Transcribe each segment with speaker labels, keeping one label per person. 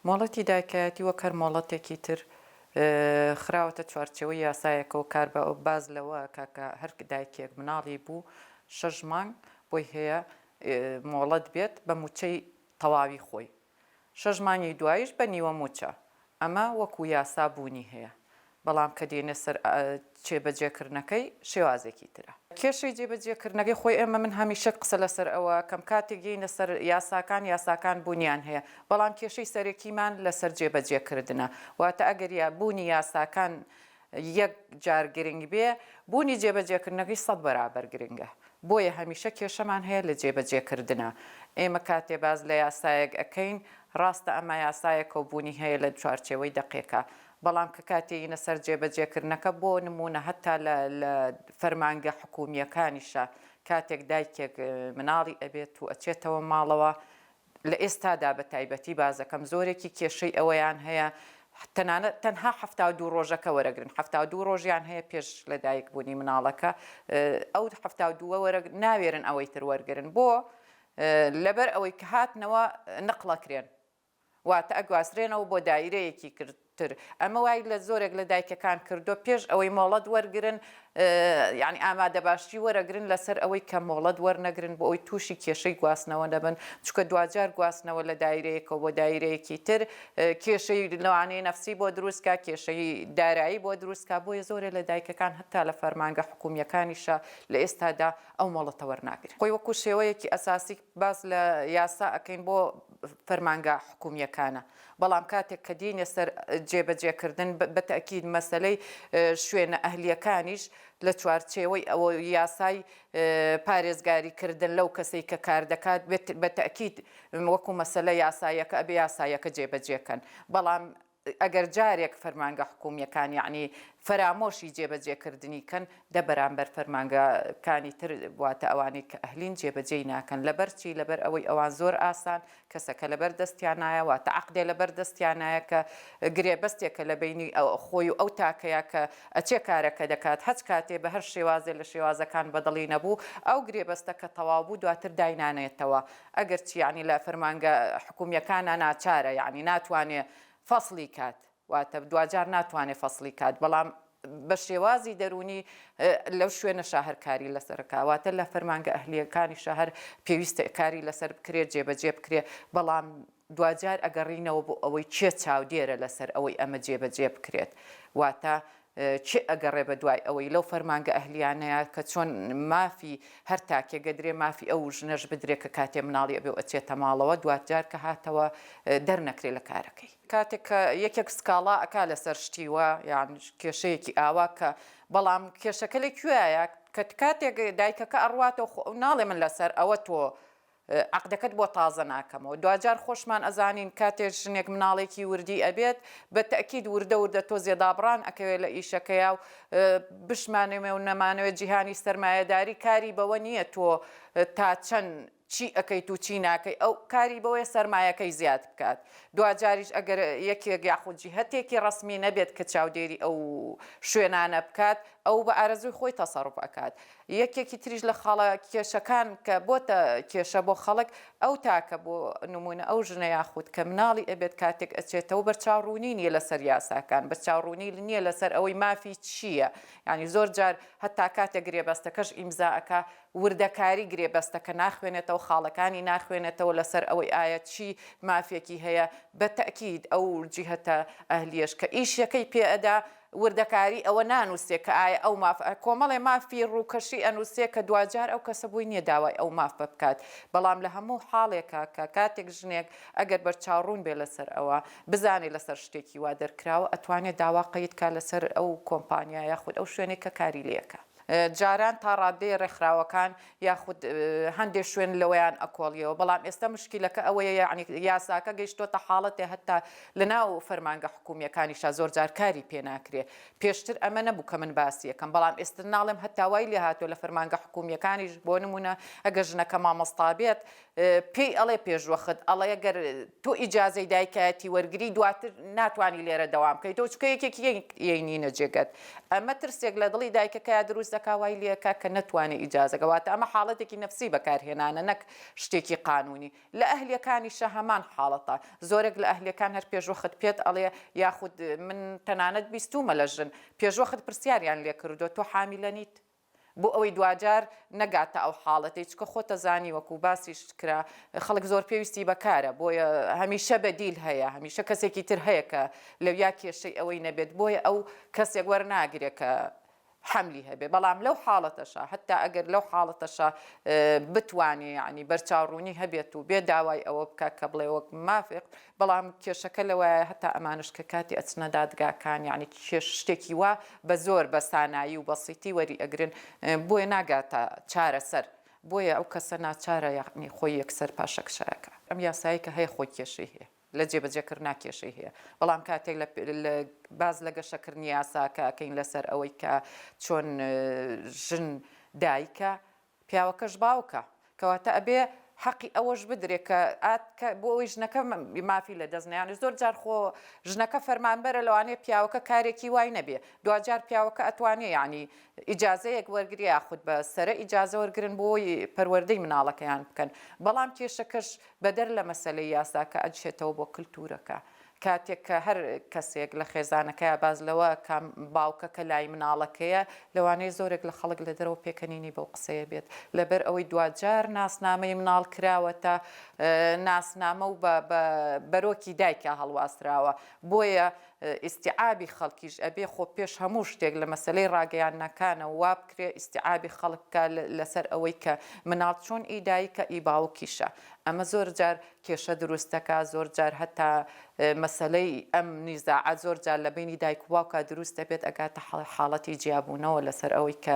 Speaker 1: مۆڵەتی دایکایەتی وەک هەر مۆڵەتێکی تر خراوەتە چوارچێوەی یاسایەکەوە کار بە باس لەوە ئەکا کە هەر دایکێک مناڵی بوو شەش مانگ بۆی هەیە مۆڵەت بێت بە مووچەی تەواوی خۆی شەش مانگی دواییش بە نیوە مووچە. ئەمە وەکو یاسا بوونی هەیە، بەڵام کە دێینە سەر چێبەجێکردنەکەی شێوازێکی ترە. کێشەی جێبەجێکردنەکەی خۆی ئێمە من هەمیشە قسە لەسەر ئەوە ئەکەم کاتێک دێینە سەر یاساکان، یاساکان بوونیان هەیە، بەڵام کێشەی سەرەکیمان لەسەر جێبەجێکردنە. واتە ئەگەر بوونی یاساکان یەک جار گرنگ بێ، بوونی جێبەجێکردنەکەی سەت بەرابەر گرنگە. بۆیە هەمیشە کێشەمان هەیە لە جێبەجێکردنا. ئێمە کاتێ باس لە یاسایەک ئەکەین، ڕاستە ئەمە یاسایەکە و بوونی هەیە لە چوارچێوەی دەقێکا، بەڵام کە کاتێینە سەر جێبەجێکردنەکە، بۆ نموونە هەتا لە لە فەرمانگە حکوومییەکانیشا کاتێک دایکێک مناڵی ئەبێت و ئەچێتەوە ماڵەوە، لە ئێستادا بە تایبەتی بازەکەم زۆرێکی کێشەی ئەوەیان هەیە تەنانەت تەنها 72 ڕۆژەکە وەرەگرن 72 ڕۆژیان هەیە پێش لە دایک بوونی مناڵەکە ئەو 72 وەرە ناوێرن ئەوەی تر وەرگرن بۆ لەبەر ئەوەی کە هاتنەوە نقڵەکرێن واتە ئەگوازرێنەوە بۆ دایرەیەکی کرد تر ئەمە وای لە زۆرێک لە دایکەکان کردووە پێش ئەوەی مۆڵەت وەرگرن یانی ئامادەباشی وەرەگرن لەسەر ئەوەی کە مۆڵەت وەرنەگرن بۆ ئەوەی تووشی کێشەی گواستنەوە نەبن چونکە دواجار گواستنەوە لە دایرەیەکەوە بۆ دایرەیەکی تر کێشەی لەوانەیە نەفسی بۆ دروست کا کێشەی دارایی بۆ دروست کا بۆیە زۆرێ لە دایکەکان هەتا لە فەرمانگە حکومییەکانیشا لە ئێستادا ئەو مۆڵەتە وەرناگرن. خۆی وەکو شێوەیەکی ئەساسی باس لە یاسا ئەکەین بۆ فەرمانگە حکومییەکانە بەڵام کاتێک کە دێینە سەر جێبەجێکردن بە تەئکید مەسەلەی شوێنە ئەهلییەکانیش لە چوارچێوەی ئەوە یاسای پارێزگاری کردن لەو کەسەی کە کار دەکات بە تەئکید وەکو مەسەلە یاساییەکە ئەبێ یاسایەکە جێبەجێ کەن بەڵام ئەگەر جارێک فەرمانگە حکوومییەکان یەعنی فەرامۆشی جێبەجێکردنی کەن دە بەرامبەر فەرمانگەکانی تر واتە ئەوانەی کە ئەهلین جێبەجێی ناکەن لەبەر چی لەبەر ئەوەی ئەوان زۆر ئاسان کەسەکە لەبەر دەستیانایە واتە عەقدێ لەبەر دەستیانایە کە گرێبەستێکە لە بەینی خۆی و ئەو تاکەیا کە ئەچێ کارەکە دەکات هەچ کاتێ بە هەر شێوازێ لە شێوازەکان بەدڵی نەبوو ئەو گرێبەستە کە تەواو بوو دواتر داینانێتەوە ئەگەر چی یەعنی لە فەرمانگە حکومیەکانا ناچارە یەعنی ناتوانێ فەسڵی کات واتە دواجار ناتوانێ فەسڵی کات بەڵام بە شێوازی دەروونی لەو شوێنەشا هەر کاری لەسەر کا واتە لە فەرمانگە ئەهلییەکانیشا هەر پێویستە کاری لەسەر بکرێ جێبەجێ بکرێ بەڵام دواجار ئەگەڕینەوە بۆ ئەوەی کێ چاودێرە لەسەر ئەوەی ئەمە جێبەجێ بکرێت واتە کێ ئەگەڕێ بە دوای ئەوەی لەو فەرمانگە ئەهلیانەیە کە چۆن مافی هەر تاکێک ئەدرێ مافی ئەو ژنەش بدرێ کە کاتێ مناڵی ئەبێ و ئەچێتە ماڵەوە دواجار کە هاتەوە دەرنەکرێ لە کارەکەی. کاتێک کە یەکێک سکاڵا ئەکا لەسەر شتی وا یان کێشەیەکی ئاوا کە بەڵام کێشەکە لە کوێیە کە کاتێک دایکەکە ئەڕواتەوە خۆ ناڵێ من لەسەر ئەوە تۆ عەقدەکەت بۆ تازە ناکەمەوە دواجار خۆشمان ئەزانین کاتێ ژنێک مناڵێکی وردی ئەبێت بە تەئکید وردە وردە تۆزێ دابڕان ئەکەوێ لە ئیشەکەیا و بشمانەوێ و نەمانەوێ جیهانی سەرمایەداری کاری بەوە نییە تۆ تا چەند چی ئەکەیت و چی ناکەی ئەو کاری بەوەیە سەرمایەکەی زیاد بکات دواجاریش ئەگەر یەکێک یاخود جیهەتێکی ڕەسمی نەبێت کە چاودێری ئەو شوێنانە بکات ئەو بە ئارەزووی خۆی تەسەروف ئەکات یەکێکی تریش لە خاڵە کێشەکان کە بۆتە کێشە بۆ خەڵک ئەو تاکە بۆ نمونە ئەو ژنە یاخود کە مناڵی ئەبێت کاتێک ئەچێتەوە بەرچاوڕوونی نییە لەسەر یاساکان بەرچاوڕوونی نییە لەسەر ئەوەی مافی چییە یانی زۆر جار هەتا کاتێک گرێبەستەکەش ئیمزا ئەکا وردەکاری گرێبەستەکە ناخوێنێتەوە خاڵەکانی ناخوێنێتەوە لەسەر ئەوەی ئایا چی مافێکی هەیە بە تەئکید ئەو جیهەتە ئەهلیەش کە ئیشەکەی پێ ئەدا وردەکاری ئەوە نانووسێ کە ئایا ئەو ماف کۆمەڵێ مافی ڕووکەشی ئەنووسێ کە دواجار ئەو کەسە بۆی نییە داوای ئەو مافە بکات بەڵام لە هەموو حاڵێکا کە کاتێک ژنێک ئەگەر بەرچاوڕوون بێ لەسەر ئەوە بزانێ لەسەر شتێکی وا دەرکراوە ئەتوانێ داوا قەید کا لەسەر ئەو کۆمپانیا یاخود ئەو شوێنەی کە کاری لێ ئەکا. جاران تا ڕادەیە ڕێکخراوەکان یاخود هەندێ شوێن لەوەیان ئەکۆڵیەوە بەڵام ئێستا مشکیلەکە ئەوەیە یەعنی یاساکە گەیشتۆتە حاڵەتێ هەتا لەناو فەرمانگە حکومیەکانیشا زۆر جار کاری پێ ناکرێ پێشتر ئەمە نەبوو کە من باسی ئەکەم بەڵام ئێستا ناڵێم هەتا وای لێ هاتووە لە فەرمانگە حکومیەکانیش بۆ نمونە ئەگەر ژنەکە مامۆستا بێت پێی ئەڵێ پێشوەخت ئەڵێ گەر تۆ ئیجازەی دایکایەتی وەرگری دواتر ناتوانی لێرە دەوام بکەیتەوە چونکە یەکێکی یەینینە جێگەت ئەمە ترسێک لە دڵی دایکەکەیا دروست دەکات. ئەکا وای لێ ئەکا کە نەتوانێ ئیجازەکە واتە ئەمە حاڵەتێکی نەفسی بەکارهێنانە نەک شتێکی قانونی لە ئەهلیەکانیشا هەمان حاڵەتە زۆرێک لە ئەهلیەکان هەر پێشوەخت پێت ئەڵێ یاخود من تەنانەت بیستومە لە ژن پێشوەخت پرسیاریان لێ کردوە تۆ حامیلە نیت؟ بۆ ئەوەی دواجار نەگاتە ئەو حاڵەتەی چونکە خۆتەزانی وەکو باسیش کرا خەڵک زۆر پێویستی بە کارە بۆیە هەمیشە بەدیل هەیە هەمیشە کەسێکی تر هەیە کە لەویا کێشەی ئەوەی نەبێت بۆیە ئەو کەسێک وەرناگرێ کە حەملی هەبێ بەڵام لەو حاڵەتەشا هەتا ئەگەر لەو حاڵەتەشا بتوانێ یعنی بەرچاوڕوونی هەبێت و بێ داوای ئەوە بکە کە بڵێ وەک مافێک بەڵام کێشەکە لەوایە هەتا ئەمانەش کە کاتی ئەچنە دادگاکان یعنی کێش شتێکی وا بە زۆر بە سانایی و بەسیتی وەری ئەگرن بۆیە ناگاتە چارەسەر بۆیە ئەو کەسە ناچارە یعنی خۆی یەکسەر پاشەکشە ئەکا. ئەم یاسایەی کە هەیە خۆی کێشەی هەیە لە جێبەجێکردنا کێشەی هەیە بەڵام کاتێک لە باس لە گەشەکردنی یاساکە ئەکەین لەسەر ئەوەی کە چۆن ژن دایکە پیاوەکەش باوکە کەواتە ئەبێ حەقی ئەوەش بدرێ کە ئات کە بۆ ئەوەی ژنەکە مافی لە دەست نەیانێ زۆر جار خۆ ژنەکە فەرمانبەرە لەوانەیە پیاوەکە کارێکی وای نەبێ دواجار پیاوەکە ئەتوانێ یعنی ئیجازەیەک وەرگری یاخود بە سەرە ئیجازە وەرگرن بۆی پەروەردەی مناڵەکەیان بکەن بەڵام کێشەکەش بەدەر لە مەسەلەی یاساکە ئەچێتەوە بۆ کلتورەکە کاتێک کە هەر کەسێک لە خێزانەکەیا باس لەوە ئەکا باوکەکە لای مناڵەکەیە، لەوانەیە زۆرێک لە خەڵک لە دەرەوە پێکەنینی بەو قسەیە بێت، لەبەر ئەوەی دواجار ناسنامەی مناڵ کراوەتە ناسنامە و بە بەرۆکی دایکا هەڵواسراوە، بۆیە ئیستیعابی خەڵکیش ئەبێ خۆ پێش هەموو شتێک لە مەسەلەی ڕاگەیاندنەکانەوە وا بکرێ ئیستیعابی خەڵک بکا لەسەر ئەوەی کە مناڵ چۆن ئی دایکە ئی باوکیشە، ئەمە زۆر جار کێشە دروست دەکا، زۆر جار هەتا مەسەلەی ئەم نیزاعە زۆر جار لە بەینی دایک و باوکا دروست دەبێت ئەگاتە حاڵەتی جیابوونەوە لەسەر ئەوەی کە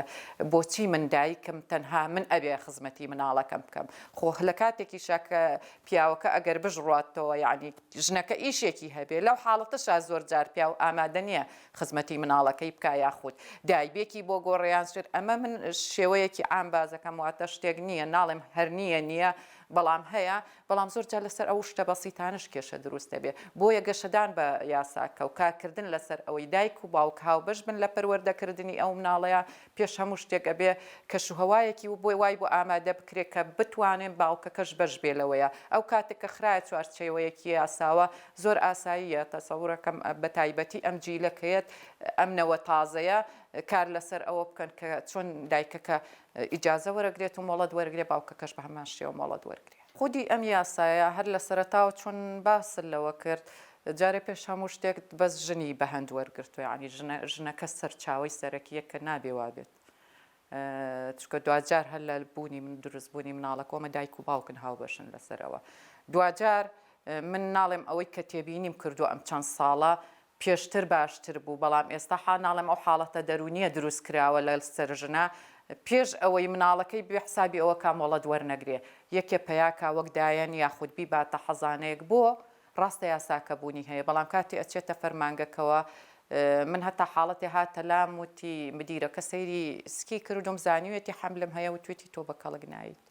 Speaker 1: بۆچی من دایکم تەنها من ئەبێ خزمەتی مناڵەکەم بکەم خۆ لە کاتێکیشا کە پیاوەکە ئەگەر بشڕواتەوە یەعنی ژنەکە ئیشێکی هەبێ لەو حاڵەتەشا زۆر جار پیاو ئامادە نییە خزمەتی مناڵەکەی بکا یاخود دایبێکی بۆ گۆڕێ یان شت ئەمە من شێوەیەکی عام بازەکەم واتە شتێک نییە ناڵێم هەر نییە نییە بەڵام هەیە، بەڵام زۆر جار لەسەر ئەو شتە بەسیتانەش کێشە دروست دەبێ، بۆیە گەشەدان بە یاساکە و کارکردن لەسەر ئەوەی دایک و باوک هاوبەش بن لە پەروەردەکردنی ئەو مناڵەیە پێش هەموو شتێک ئەبێ کەشوهەوایەکی بۆ وای بۆ ئامادە بکرێ کە بتوانێ باوکەکەش بەش بێ لەوەیە ئەو کاتێک کە خرایە چوارچێوەیەکی یاساوە زۆر ئاساییە تەسەورەکەم بەتایبەتی ئەم جیلە کە یەت ئەم نەوە تازەیە کار لەسەر ئەوە بکەن کە چۆن دایکەکە ئیجازە وەرەگرێت و مۆڵەت وەرگرێ باوکەکەش بە هەمان شێوە مۆڵەت وەرگرێ. خودی ئەم یاسایە هەر لە سەرەتاوە چۆن باست لەوە کرد جارێ پێش هەموو شتێک بەس ژنی بە هەند وەرگرتووە یانی ژنە ژنەکە سەرچاوەی سەرەکییە کە نابێ وابێت چونکە دواجار هەر لە بوونی من دروست بوونی مناڵەکە ئەمە دایک و باوکن هاوبەشن لەسەرەوە دواجار من ناڵێم ئەوەی کە تێبینیم کردووە ئەم چەند ساڵە پێشتر باشتر بوو بەڵام ئێستا حا ناڵێم ئەو حاڵەتە دەروونیە دروست کراوە لە سەر ژنە پێش ئەوەی مناڵەکەی بێ حسابی ئەوە کا مۆڵەت وەرنەگرێ یەکێ پەیا کا وەک دایەن یاخود بیباتە حەزانەیەک بۆ ڕاستە یاساکە بوونی هەیە بەڵام کاتێ ئەچێتە فەرمانگەکەوە من هەتا حاڵەتێ هاتە لام وتی مدیرەکە سەیری سکی کردوم زانیویەتی حەملم هەیە وتویتی تۆ بە کەڵک نایت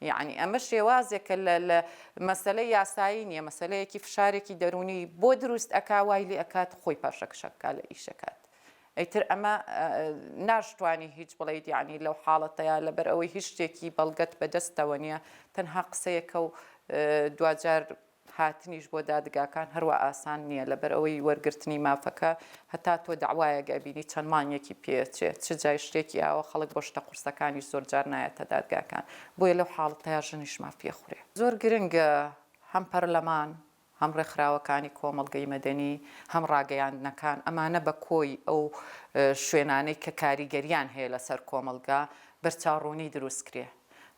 Speaker 1: یەعنی ئەمە شێوازێکە لە لە مەسەلەی یاسایی نییە مەسەلەیەکی فشارێکی دەروونی بۆ دروست ئەکا وای لێ ئەکات خۆی پاشەکشە بکا لە ئیشەکات ئیتر ئەمە ناشتوانی هیچ بڵیت یعنی لەو حاڵەتەیە لەبەر ئەوەی هیچ شتێکی بەڵگەت بەدەستەوە نییە تەنها قسەیەکە و دواجار هاتنیش بۆ دادگاکان هەروا ئاسان نییە لەبەر ئەوەی وەرگرتنی مافەکە هەتا تۆ دەعوایەک ئەبینی چەند مانگێکی پێ ئەچێ چ جای شتێکی ئاوا خەڵک بۆ شتە قورسەکانیش زۆر جار نایەتە دادگاکان بۆیە لەو حاڵەتەیا ژنیش مافی ئەخورێ. زۆر گرنگە هەم پەرلەمان هەم ڕێکخراوەکانی کۆمەڵگەی مەدەنی هەم ڕاگەیاندنەکان ئەمانە بە کۆی ئەو شوێنانەی کە کاریگەریان هەیە لەسەر کۆمەڵگا بەرچاوڕوونی دروست کرێ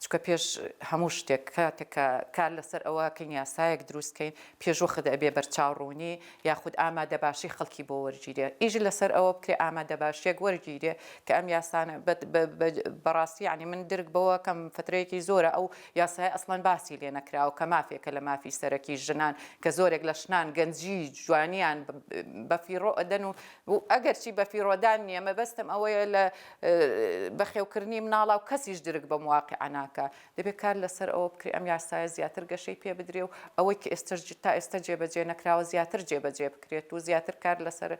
Speaker 1: چونکە پێش هەموو شتێک کاتێک کە کار لەسەر ئەوە کەین یاسایەک دروست کەین پێشوەخت ئەبێ بەرچاو ڕوونی یاخود ئامادەباشی خەڵکی بۆ وەرگیرێ ئیش لەسەر ئەوە بکرێ ئامادەباشیەک وەرگیرێ کە ئەم یاسانە بەڕاستی یعنی من درک بەوە کەم فترەیەکی زۆرە ئەو یاسای ئەسڵەن باسی لێ نەکراوە کە مافێکە لە مافی سەرەکی ژنان کە زۆرێک لە ژنان گەنجی جوانیان بەفیڕۆ ئەدەن و ئەگەرچی بەفیڕۆدان نییە مەبەستم ئەوەیە لە بەخێوکردنی مناڵا و کەسیش درک بەم واقیعە ناکا. ناکا. دەبێ کار لەسەر ئەوە بکرێ ئەم یاسایە زیاتر گەشەی پێ بدرێ و ئەوەی کە ئێستەش تا ئێستە جێبەجێ نەکراوە زیاتر جێبەجێ بکرێت و زیاتر کار لەسەر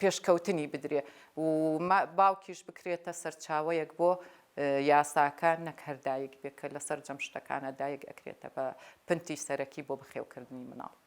Speaker 1: پێشکەوتنی بدرێ و باوکیش بکرێتە سەرچاوەیەک بۆ یاساکە نەک هەر دایک بێ کە لە سەرجەم شتەکانە دایک ئەکرێتە بە پنتی سەرەکی بۆ بەخێوکردنی مناڵ.